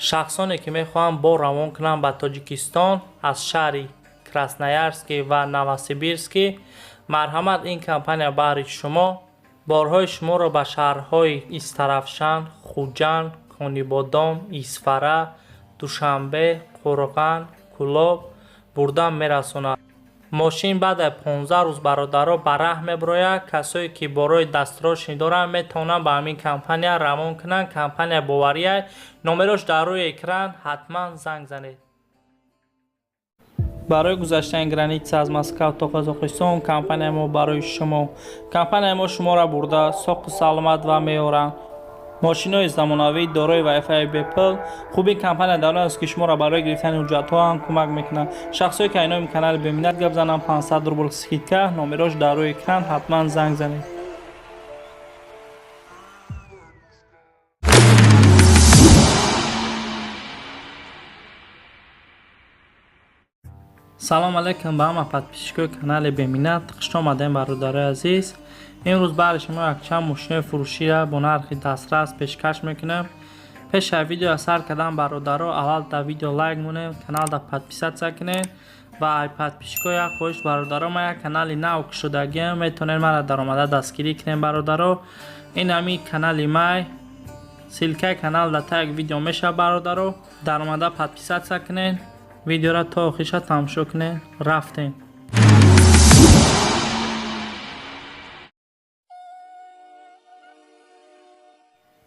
Шахсоне ки мехоҳанд бор равон кунанд ба Тоҷикистон аз шаҳри Красноярский ва Новосибирский, марҳамат, ин компания баҳри шумо борҳои шуморо ба шаҳрҳои Истаравшан, Хуҷанд, Конибодом, Исфара, Душанбе, Қурған, Кӯлоб бурда мерасонад. Мошин баъд аз 15 рӯз, бародаро, ба раҳ мебирояд. Касое ки борҳои дастрочный доранд, метавонанд ба ҳамин компания равон кунанд. Компания бовария. Номерош дар рӯи экран, ҳатман занг занед. Барои гузаштани граница аз Москав то Қазоқистон компанияи мо барои шумо. Компанияи мо шуморо бурда соқу саломат ва меоранд. Мошинҳои замонавӣ дорои Wi-Fi бепул. Хуби компания дар он аст, ки шуморо барои гирифтани ҳуҷҷатҳо ҳам кӯмак мекунад. Шахсое ки айноми канали Беминнат гап зананд, 500 рубл скидка. Номерош дар рӯи экран, ҳатман занг занед. Салом алейкум ба ҳама подписчикои канали Беминнат. Хушомадем, бародарои азиз. Имрӯз баҳри шумо якчанд мошинои фурӯширо бо нархи дастрас пешкаш мекунем. Пеш аз видео сар кардан, бародаро, аввал дар видео лайк монем, каналда подписаться кунед. Ва ай подписчико як хоҳиш, бародаро: ман як канали нав кушодагиам, метавонед мара даромада дастгирӣ кунем, бародаро. Ин ҳамин канали май, ссылкаи канал дар таги видео мешавад, бародаро. Даромада подписаться кунед, видеоро то охириша тамошо кунед. Рафтем.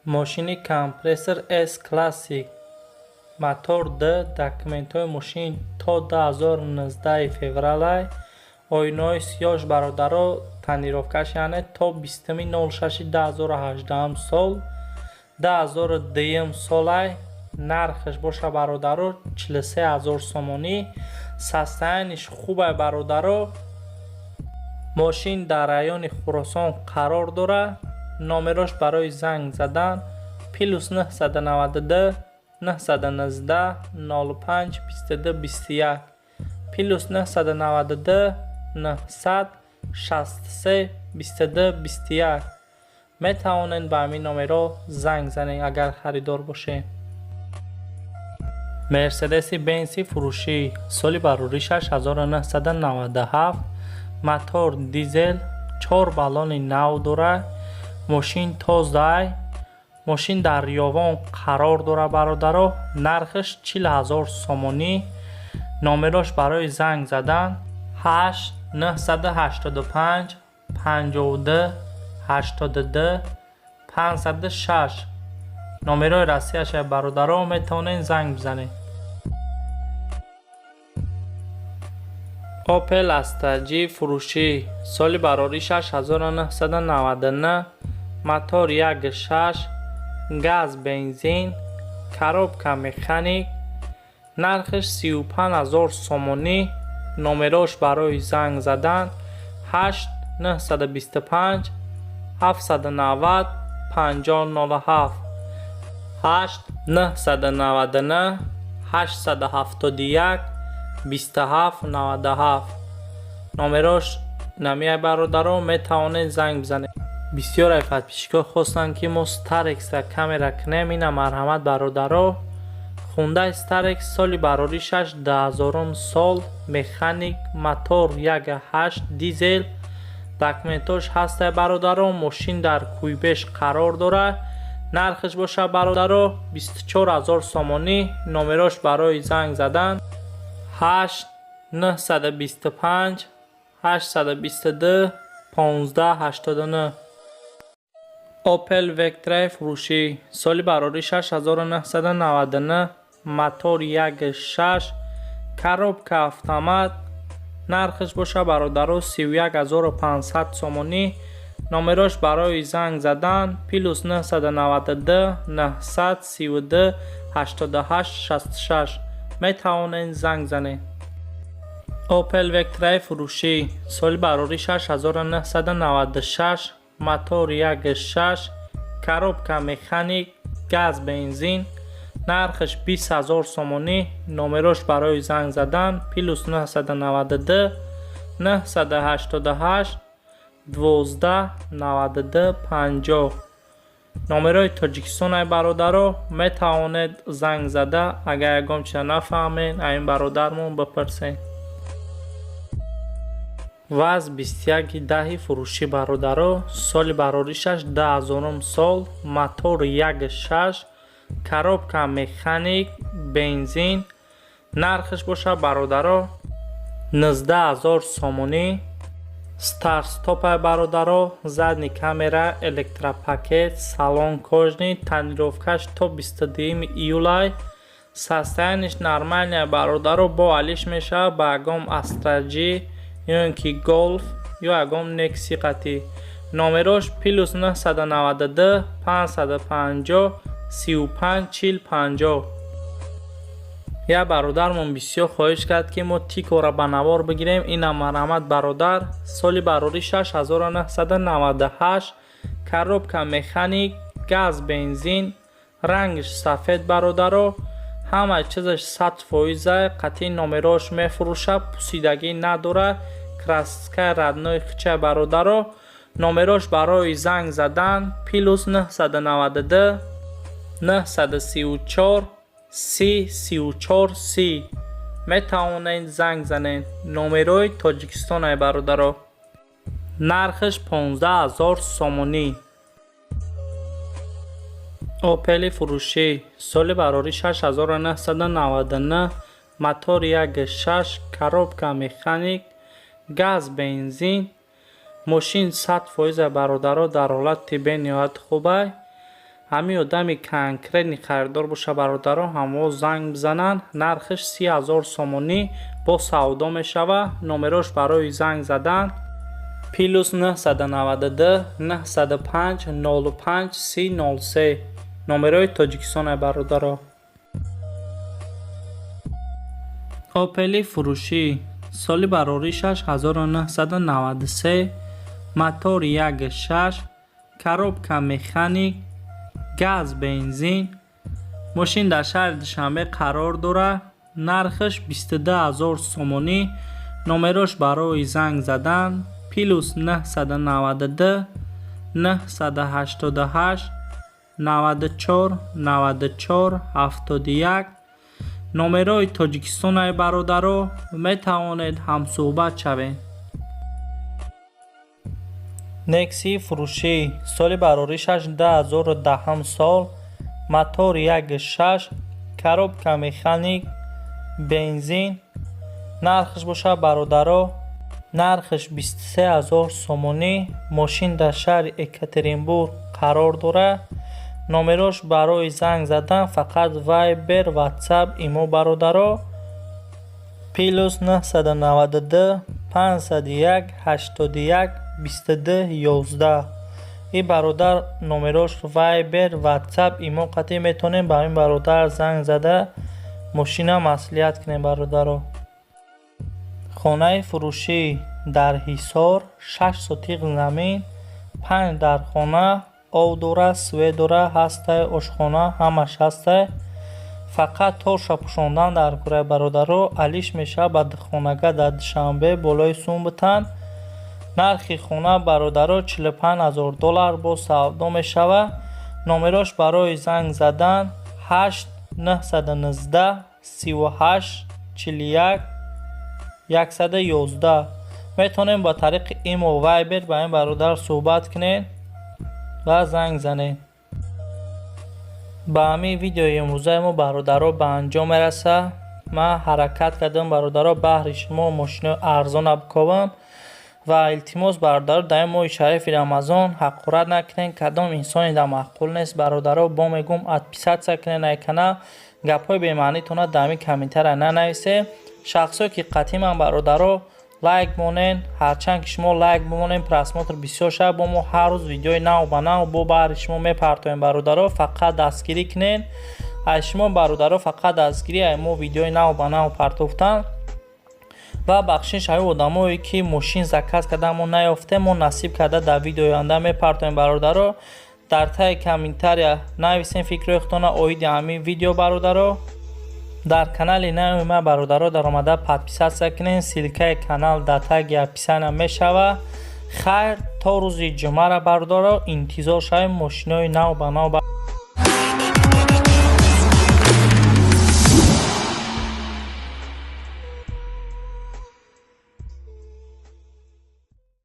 Мошини компрессор S Classic, мотор д, документҳои мошин то 2019 февралай. Оинаҳои сиёҳш, бародаро, тонировкаш, яъне то 20.06.2018 сол, 2002 солай. Нархаш боша, бародаро, 43 000 сомонӣ. Состояниш хубай, бародаро. Мошин дар райони Хуросон қарор дорад. Номерош барои занг задан: +992 919 05 22 21, +992 963 22 21. Метавонед ба ҳамин номерҳо занг занед, агар харидор бошед. Мерседеси Бенси фурӯшӣ, соли бароришаш 1997, мотор дизел, чор баллони нав дорад. Мошин тозай. Мошин дар Ёвон қарор дорад, бародаро. Нархаш 40 000 сомонӣ. Номерош барои занг задан: 8 985 52 82 506. Номерои Россияша, бародаро, метавонед занг бизанед. Опел Астра Ҷ фурӯшӣ, соли бароришаш 1999, мотор 1.6, газ, бензин, коробка механик, нархаш 35 000 сомонӣ. Номерош барои занг задан: 8 925 790 50 07, 8 999 871 27 97. Номерош намияй, бародаро, метавонед занг бизанед. Бисёре подписчикҳо хостанд, ки мо Старекса камера кунем. Ина, марҳамат, бародаро. Хундай Старекс, соли бароришаш 2000-ум сол, механик, мотор 1.8 дизел, документош ҳастай, бародаро. Мошин дар Куйбеш қарор дорад. Нархаш бошад, бародаро, 24 000 сомонӣ. Номерош барои занг задан: 8 925 822 15 89. Опел Вектраи фурӯшӣ, соли бароришаш 1999, мотор 1.6, коробка автомат, нархаш боша, бародаро, 31 500 сомонӣ. Номерош барои занг задан: +992 932 88 66. Метавонед занг занед. Опел Вектраи фурӯшӣ, соли бароришаш 1996, мотор 1.6, коробка механик, газ, бензин, нархаш 20 000 сомонӣ. Номерош барои занг задан: +992 988 12 92 50. Номерои Тоҷикистон ай, бародаро, метавонед занг зада, агар ягон чиза нафаҳмед, аз ин бародармон бипурсед. ВАЗ 2110 фурӯшӣ, бародаро, соли бароришаш 2000-ум сол, мотор 1,6, коробка механик, бензин. Нархаш бошад, бародаро, 19 000 сомонӣ. Старт-стопай, бародаро, задний камера, электропакет, салон кожаный, тонировкаш то 22 июлай. Состояниеш нормальный, бародаро, бо алиш мешавад ба ягон Астра Ҷи ё ин ки Голф ё ягон Некси қатӣ. Номерош +992 550 35 40 50. Як бародармон бисёр хоҳиш кард, ки мо Тикоро ба навор бигирем. Инам марҳамат, бародар. Соли барорӣ 1998, коробка механик, газ, бензин, рангаш сафед, бародаро, ҳама чизаш 100%-а. Қатъи номерош мефурӯшад, пусидагӣ надорад, краскаи родной хича, бародаро. Номерош барои занг задан +992 934 30 34 30. Метавонед занг занед. Номерои Тоҷикистон ай, бародаро. Нархаш 15 000 сомонӣ. Опели фурӯшӣ, соли барорӣ 6999, мотор 1,6, коробка механик, газ, бензин. Мошин 100%, бародаро, дар ҳолати бениҳоят хубай. Ҳамин одами конкретный харидор боша, бародаро, ҳамво занг бизананд. Нархаш 30 000 сомонӣ, бо савдо мешавад. Номерош барои занг задан +992 905 05 30 03. Номерои Тоҷикистон, бародаро. Опели фурӯшӣ, соли барорӣ 6993, мотор 1,6, коробка механик, газ, бензин. Мошин дар шаҳри Душанбе қарор дорад. Нархаш 22 000 сомонӣ. Номерош барои занг задан +992 988 94 94 71. Номерои Тоҷикистон, бародаро, метавонед ҳамсӯҳбат шавед. Некси фурӯшӣ, соли бароришаш 2010 сол, мотор 1,6, коробка механик, бензин. Нархаш бошад, бародаро, нархаш 23 000 сомонӣ. Мошин дар шаҳри Екатеринбург қарор дорад. Номерош барои занг задан фақат Вайбер, Ватсап, Имо, бародаро, +992 501 81 22 11. Ин бародар номерош Вайбер, Ватсап, Имо қатъӣ, метавонем ба ин бародар занг зада, мошина маслиҳат кунем, бародаро. Хонаи фурӯшӣ дар Ҳисор, 6 сотиқ замин, панҷ дархона, об дора, свет дора, ҳастай, ошхона, ҳамаш ҳастай. Фақат торша пӯшондан дар кӯраи, бародаро. Алиш мешавад ба духонага дар Душанбе, болои сум битан. Нархи хона, бародаро, 45 000 доллар, боз савдо мешавад. Номерош барои занг задан 8 919 38 41 111. Метавонем ба тариқи Имо, Вайбер ба ин бародар суҳбат кунед ва занг занед. Ба ҳамин видеои имрӯзаи мо, бародаро, ба анҷом мерасад. Ман ҳаракат кардам, бародаро, баҳри шумо мошинои арзона биковам. Ва илтимос, бародаро, дар ин моҳи шарифи Рамазон ҳақорат накунед, кадом инсоне дар маъқул нест, бародаро. Бо мегӯм, отписаться кунед ай канал, гапҳои бемаънитона дар ҳамин комментария нанависед. Шахсое ки қатъиман, бародаро, лайк монед. Ҳарчанд ки шумо лайк бимонед, просмотр бисёр шавад, бо мо ҳар рӯз видеои нав ба нав бо баҳри шумо мепартоем, бародаро. Фақат дастгирӣ кунед. Аз шумо, бародаро, фақат дастгирӣ, ай мо видеои нав ба нав партофтан. Ва бахшиш ҳаи одамое ки мошин заказ карда, мо наёфтем. Мо насиб карда дар видеои оянда мепартоем, бародаро. Дар таи комментария нависем фикрҳои худтона оиди ҳамин видео, бародаро. Дар канали нави ман, бародаро, даромада подписаться кунед. Ссылкаи канал дар таги описания мешавад. Хайр, то рӯзи ҷумъара, бародаро, интизор шавем мошинои нав ба нав.